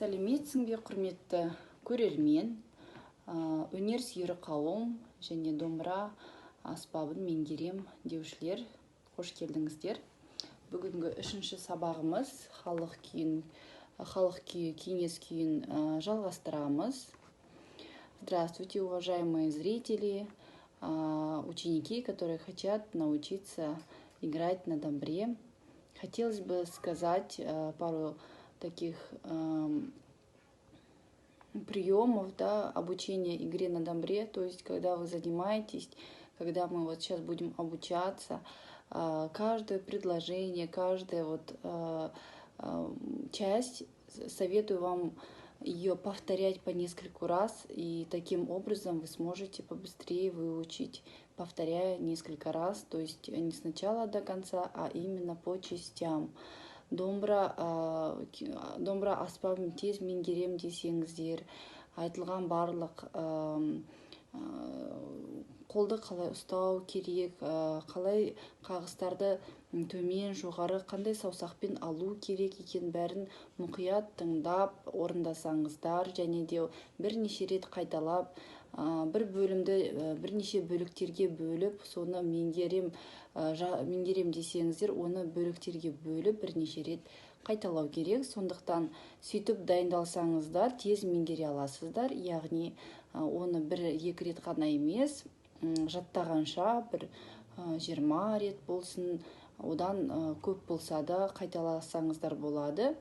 Сәлеметсің бе, құрметті көрермен, өнер сүйер қауым және домбыра аспабын меңгерем деушілер, қош келдіңіздер. Бүгінгі үшінші сабағымыз халық күйі кеңес күйін жалғастырамыз. Здравствуйте, уважаемые зрители, ученики, которые хотят научиться играть на домбре. Хотелось бы сказать пару таких приемов, да, обучения игре на домбре. То есть, когда вы занимаетесь, когда мы вот сейчас будем обучаться, каждое предложение, каждая вот часть, советую вам ее повторять по нескольку раз, и таким образом вы сможете побыстрее выучить, повторяя несколько раз, то есть не сначала до конца, а именно по частям. Домбыра аспабын тез меңгерем десеңіздер, айтылған барлық қолды қалай ұстау керек, қалай қағыстарды төмен, жоғары, қандай саусақпен алу керек екен, бәрін мұқият тыңдап орындасаңыздар, және де бірнеше рет қайталап, бір бөлімді бірнеше бөліктерге бөліп, соны меңгерем десеңіздер, оны бөліктерге бөліп бірнеше рет қайталау керек. Сондықтан сөйтіп дайындалсаңыздар, тез меңгере аласыздар. Яғни оны бір-екі рет қана емес, жаттағанша бір 20 рет болсын, одан көп болса да қайталасаңыздар болады.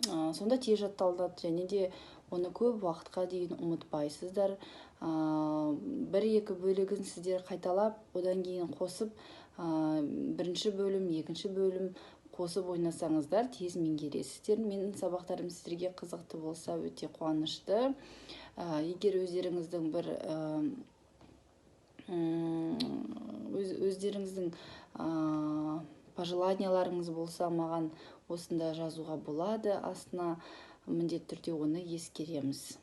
Сонда тез жатталады және де оны көп уақытқа дейін ұмытпайсыздар. Бір-екі бөлігін сіздер қайталап, одан кейін қосып, бірінші бөлім, екінші бөлім қосып ойнасаңыздар, тез меңгересіздер. Менің сабақтарым сіздерге қызықты болса, өте қуанышты. Егер өздеріңіздің бір өздеріңіздің пожеланияларыңыз болса, маған осында жазуға болады, астына міндетті түрде оны ескереміз.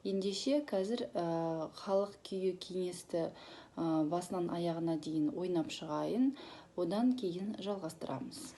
Ендеше қазір халық күйі кеңесті басынан аяғына дейін ойнап шығайын, одан кейін жалғастырамыз.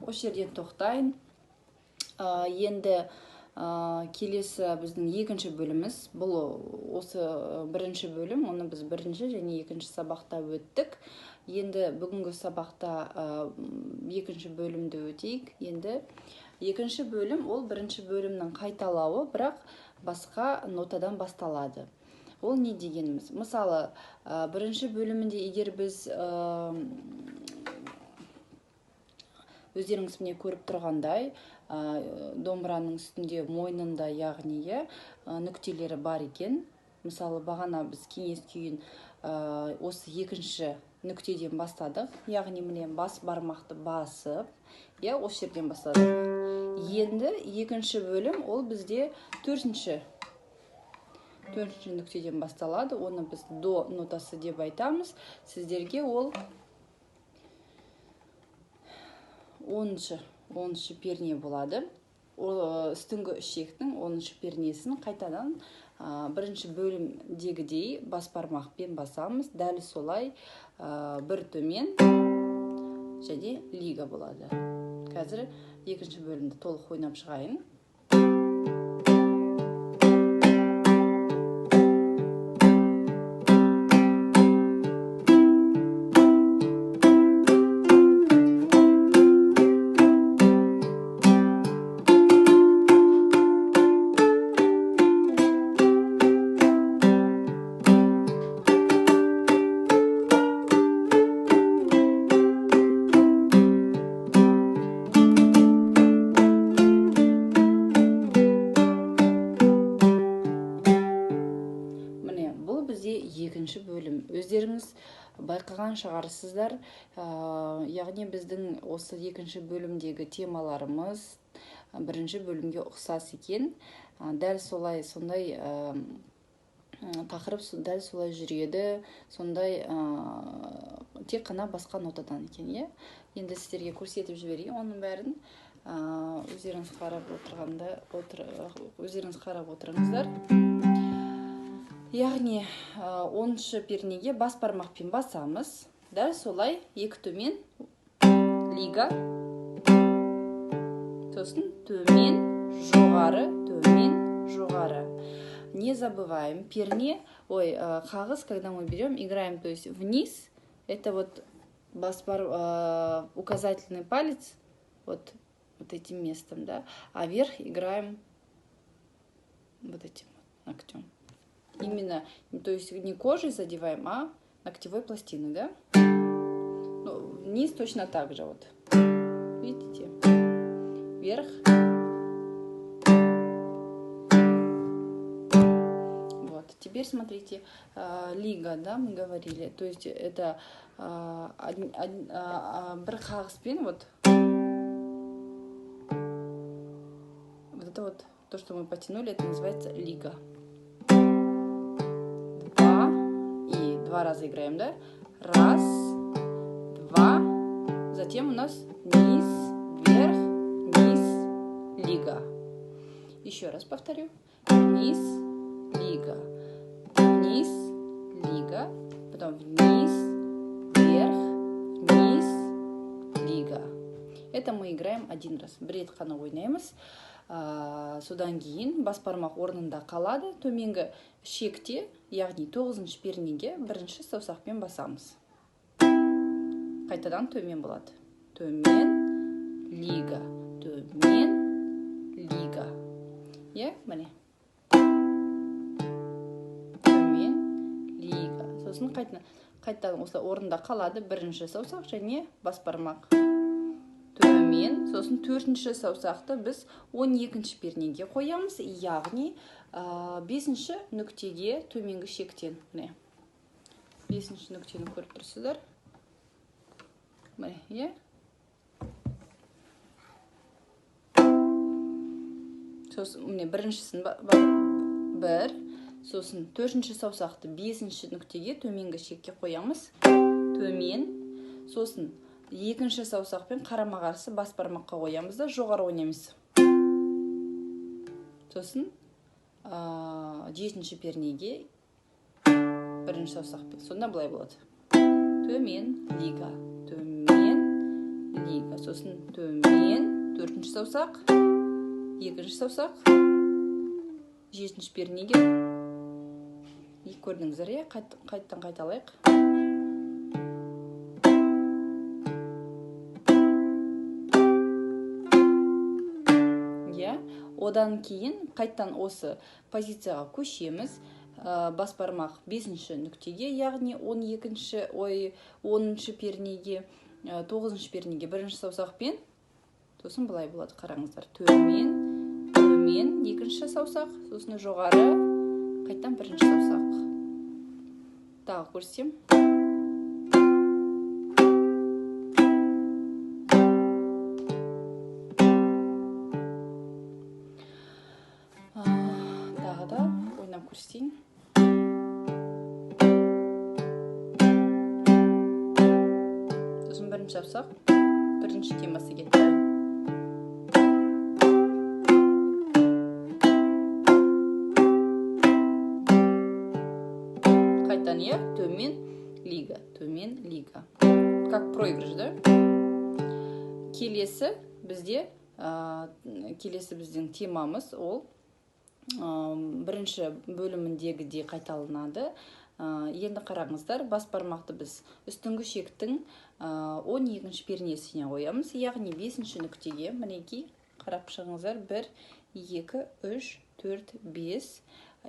Осы жерден тоқтайын. Енді келесі біздің екінші бөліміз. Бұл осы бірінші бөлім, оны біз бірінші және екінші сабақта өттік. Енді бүгінгі сабақта екінші бөлімді өтейік. Енді екінші бөлім ол бірінші бөлімнің қайталауы, бірақ басқа нотадан басталады. Ол не дегеніміз? Мысалы, бірінші бөлімінде егер біз өздеріңіз міне көріп тұрғандай, домбыраның үстінде мойнында, яғни нүктелері бар екен. Мысалы, бағана біз кеңес күйін осы екінші нүктеден бастадық, яғни міне бас бармақты басып, осы жерден бастадық. Енді екінші бөлім ол бізде төртінші нүктеден басталады. Оны біз до нотасы деп айтамыз. Сіздерге ол оныншы перне болады. Үстіңгі ішектің 10-шы пернесін қайтадан бірінші бөлімдегідей бас бармақпен басамыз. Дәл солай бір төмен және лига болады. Қазір екінші бөлімді толық ойнап шығайын. Байқаған шығарсыздар, яғни біздің осы екінші бөлімдегі темаларымыз бірінші бөлімге ұқсас екен. Дәл солай, сондай тақырып дәл солай жүреді, сондай тек қана басқа нотадан екен, иә. Енді сіздерге көрсетіп жіберейін оның бәрін. Өздеріңіз қарап отырғанда, өздеріңіз қарап отырыңыздар. Яғни, 10-шы пернеге бас бармақпен басамыз. Дәл солай екі төмен лига, сосын төмен, жоғары, төмен, жоғары. Не забываем, перне, ой, қағыз, когда мы берем, играем, то есть вниз, это вот указательный палец, вот этим местом, да, а вверх играем вот этим вот ногтем. Именно, то есть не кожей задеваем, а ногтевой пластиной, да? Ну, вниз точно так же вот. Видите? Вверх. Вот. Теперь смотрите, лига, да, мы говорили, то есть это бір қағыспен вот, вот это вот, то, что мы потянули, это называется лига. Два, и два раза играем, да? Раз, два, затем у нас низ, вверх, вниз, лига. Еще раз повторю. Вниз, лига, вниз, лига, потом вниз, вверх, вниз, лига. Это мы играем один раз. Бір рет қана ойнаймыз. Содан кейін бас бармақ орнында қалады. Төменгі шекте, яғни 9-шы пернеге бірінші саусақпен басамыз. Қайтадан төмен болады. Төмен, лига, төмен, лига. Иә, міне. Төмен, лига. Сосын қайтадан осылай орнында қалады бірінші саусақ және бас бармақ. Төмен, сосын төртінші саусақты біз 12-ші пернеге қоямыз, яғни, 5-ші нүктеге төменгі шектен. Міне. 5-ші нүктені көріп тұрсыздар. Міне, иә? Сосын, міне, біріншісін бір, сосын төртінші саусақты 5-ші нүктеге төменгі шекке қоямыз. Төмен, сосын екінші саусақпен қарама-қарсы бас бармаққа қоямыз да жоғары ойнаймыз. Сосын, 7-ші пернеге бірінші саусақпен. Сонда былай болады. Төмен, лига, төмен, лига. Сосын төмен, төртінші саусақ, екінші саусақ, 7-ші пернеге. И көрдіңіздер, иә? Қайттан қайталайық. Иә, одан кейін қайттан осы позицияға көшеміз. Бас бармақ 5-ші нүктеге, яғни он екінші, ой, оныншы пернеге, тоғызыншы пернеге бірінші саусақпен. Сосын былай болады, қараңыздар. Төмен, төмен, екінші саусақ, сосын жоғары, қайттан бірінші саусақ. Тағы көрсетемін. Тағы да ойнап көрсетейін. Сосын бірінші саусақ, бірінші темасы кетті. Қайтадан, иә, төмен, лига, төмен, лига. Как проигрыш, да? Келесі бізде, келесі біздің темамыз ол, бірінші бөліміндегідей қайталанады. Енді қараңыздар, бас бармақты біз үстіңгі шектің, 12-ші пернесіне қоямыз, яғни 5-ші нүктеге. Мінекей, қарап шығыңыздар, 1, 2, 3, 4, 5.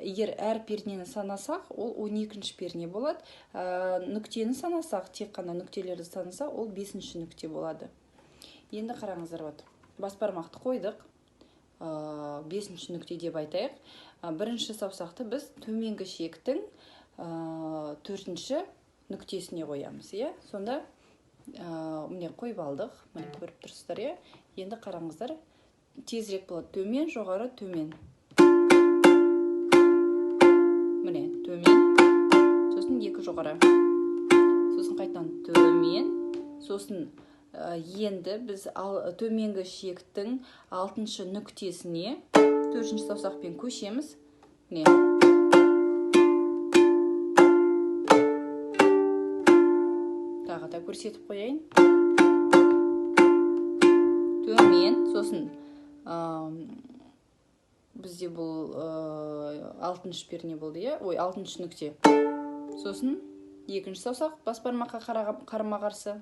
Егер әр пернені санасақ, ол 12-ші перне болады. Нүктені санасақ, тек қана нүктелерді санасақ, ол 5-ші нүкте болады. Енді қараңыздар, вот, бас бармақты қойдық. 5-ші нүкте деп айтайық. Бірінші саусақты біз төменгі шектің, төртінші нүктесіне қоямыз, иә. Сонда міне қойып алдық, міне көріп тұрсыздар, иә. Енді қараңыздар, тезірек болады. Төмен, жоғары, төмен. Міне төмен, сосын 2 жоғары, сосын қайтадан төмен, сосын енді біз төменгі шектің 6-шы нүктесіне 4-ші саусақпен көшеміз. Міне. Тағы да көрсетіп қояйын. Төмен, сосын бізде бұл 6-шы перне болды, иә? Ой, 6-шы нүкте. Сосын 2-ші саусақ бас бармаққа қарама-қарсы.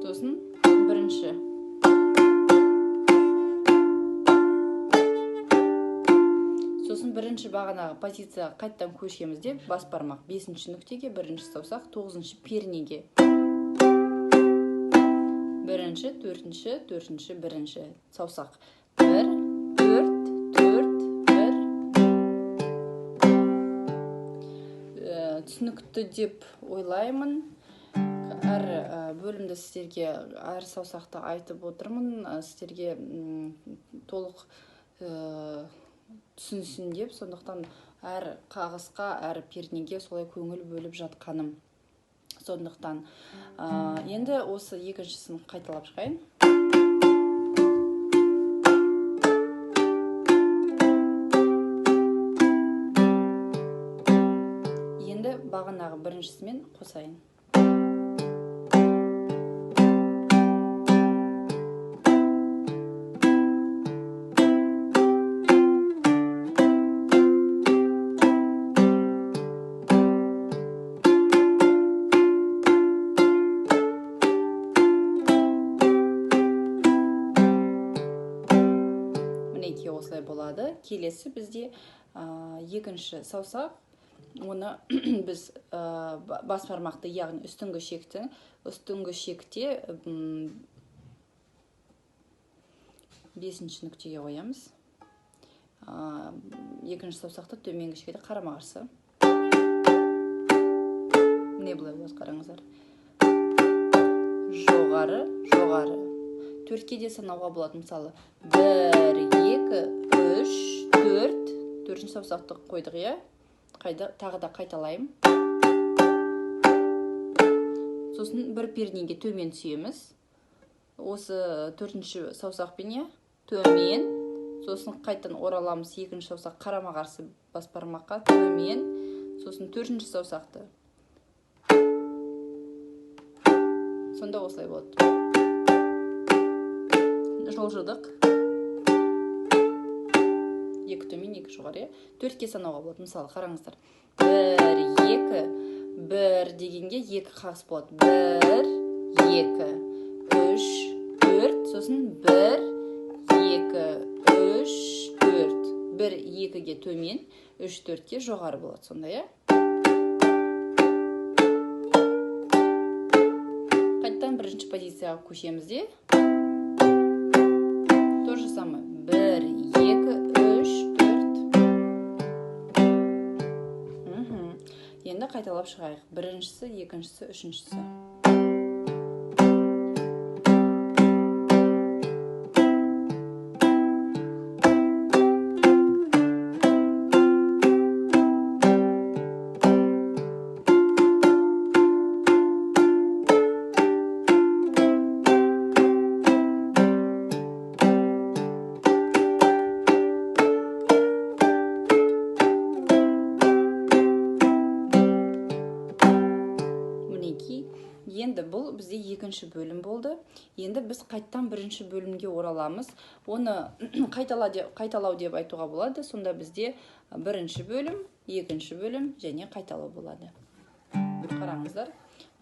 Сосын 1-ші. Сосын 1-ші бағанағы позицияға қайтадан көшеміз деп бас бармақ 5-ші нүктеге, 1-ші саусақ 9-шы пернеге. 1-ші, 4-ші, 4-ші, 1-ші саусақ. 1, 4, 4, 1. Түсінікті деп ойлаймын. Әр бөлімді сіздерге, әр саусақты айтып отырмын, сіздерге толық түсінсін деп, сондықтан әр қағысқа, әр пернеге солай көңіл бөліп жатқаным. Сондықтан енді осы екіншісін қайталап шығайын. Енді бағанағы біріншісімен қосайын. Осылай болады. Келесі бізде екінші саусақ. Оны біз бас бармақты, яғни үстіңгі шекте 5-ші нүктеге қоямыз. Екінші саусақты төменгі шекте қарама-қарсы. Міне былай болады, қараңыздар. Жоғары, жоғары. 4-ке де санауға болады, мысалы. 1, 2, 3, 4. 4-ші саусақты қойдық, иә? Тағы да қайталаймын. Сосын бір пернеге төмен түсеміз. Осы 4-ші саусақпен, иә? Төмен. Сосын қайтадан ораламыз, 2-ші саусақ қарама-қарсы бас бармаққа төмен. Сосын 4-ші саусақты. Сонда осылай болады. Жылжыдық. 2 төмен, 2 жоғары, иә? 4-ке санауға болады. Мысалы, қараңыздар. 1, 2, 1 дегенге 2 қағыс болады. 1, 2, 3, 4, сосын 1, 2, 3, 4. 1, 2-ге төмен, 3, 4-ке жоғары болады сонда, иә? Қайтадан бірінші позицияға көшеміз де. То же самое. 1, 2, 3, 4. Енді қайталап шығайық. Біріншісі, екіншісі, үшіншісі. Енді бұл бізде екінші бөлім болды. Енді біз қайттан бірінші бөлімге ораламыз. Оны қайталау деп айтуға болады. Сонда бізде бірінші бөлім, екінші бөлім және қайталау болады. Қараңыздар.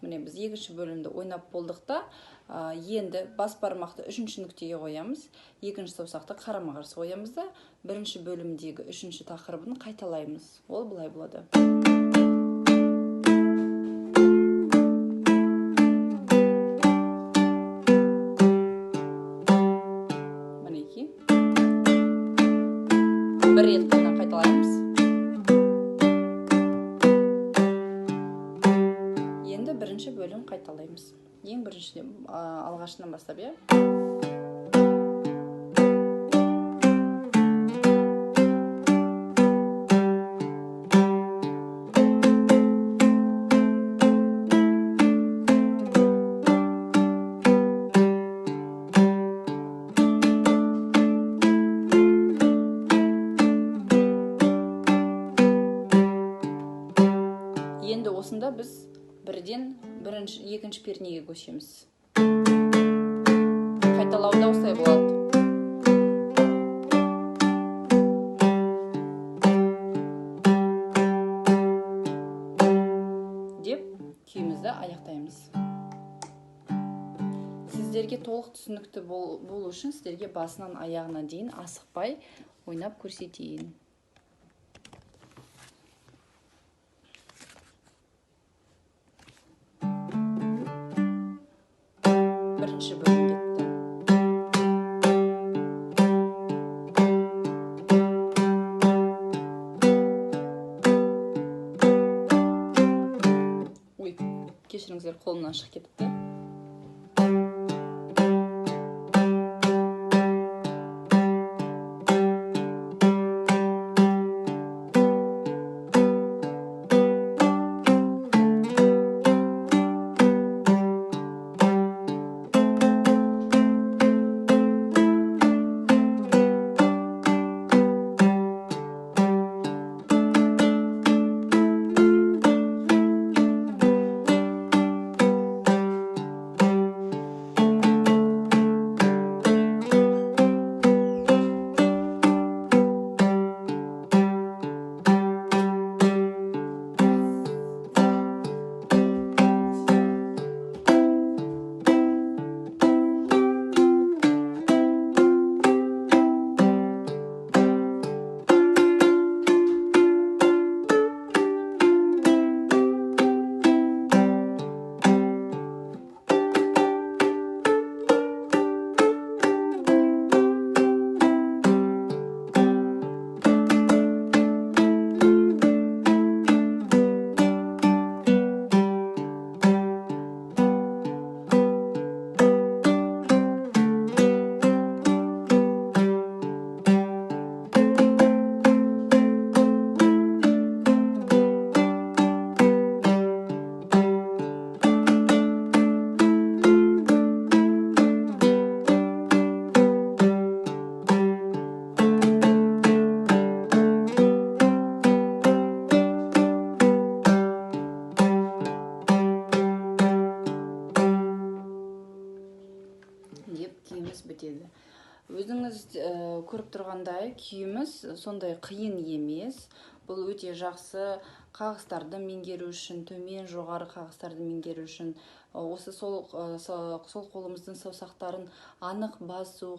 Міне біз екінші бөлімді ойнап болдық та, енді бас бармақты үшінші нүктеге қоямыз, екінші саусақты қарама-қарсы қоямыз да, бірінші бөлімдегі үшінші тақырыбын қайталаймыз. Ол былай болады. Мінекей. Бір рет қана қайталаймыз. бәрін қайталаймыз. Ең біріншіден алғашынан бастап, иә. Енді осында біз бірден бірінші, екінші пернеге көшеміз. Қайталауда осылай болады. Деп күйімізді аяқтаймыз. Сіздерге толық түсінікті болу үшін сіздерге басынан аяғына дейін асықпай ойнап көрсетейін. Бірінші бөлім кетті. Ой, кешіріңіздер, қолымнан шығып кетіпті. Деп күйіміз бітеді. Өзіңіз көріп тұрғандай күйіміз сондай қиын емес. Бұл өте жақсы қағыстарды меңгеру үшін, төмен жоғары қағыстарды меңгеру үшін, осы сол қолымыздың саусақтарын анық басу,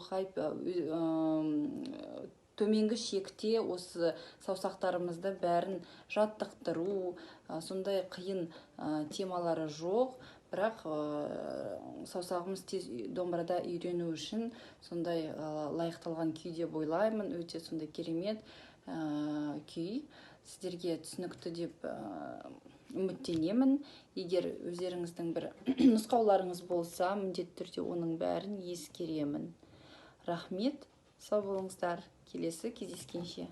төменгі шекте осы саусақтарымызды бәрін жаттықтыру, сондай қиын темалары жоқ. Бірақ саусағымыз тез домбырада үйрену үшін сондай лайықталған күй деп ойлаймын. Өте сондай керемет күй. Сіздерге түсінікті деп үміттенемін. Егер өздеріңіздің бір нұсқауларыңыз болса, міндетті түрде оның бәрін ескеремін. Рахмет, сау болыңыздар. Келесі кездескенше.